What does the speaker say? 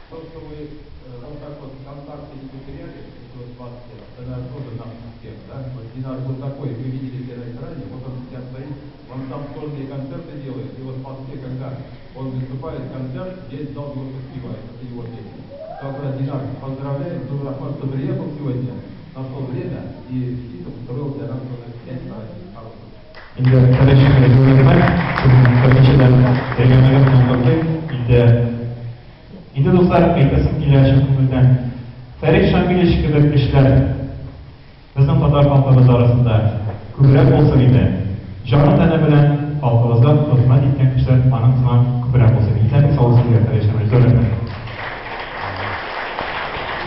То, что вы вот так вот контакты не потеряли, вот 20 лет, это, наверное, тоже наш успех, да? Вот Динар был такой, вы видели все на экране, вот он сейчас стоит, он сам сольные концерты делает, и вот в Москве, когда он выступает, концерт, весь зал его подпевает, это его песня. Так вот, Динар, поздравляем, Зур рәхмәт, что приехал сегодня, нашел время и действительно устроил для нас тоже пять праздников хороших. Инде беренче зур рәхмәт. Безнең беренчедән әңгәмәгә белән Инде инде дуслар, әйтәсем килә чын күңелдән. Фәрит Шамилевич кебек кешеләр безнең татар халкыбыз арасында күбрәк булсын иде. Җаны тәне белән халкыбызга хезмәт иткән кешеләр аның сыман күбрәк булсын. Исәнлек саулык сезгә, Фәрит Шамилевич. Зур рәхмәт.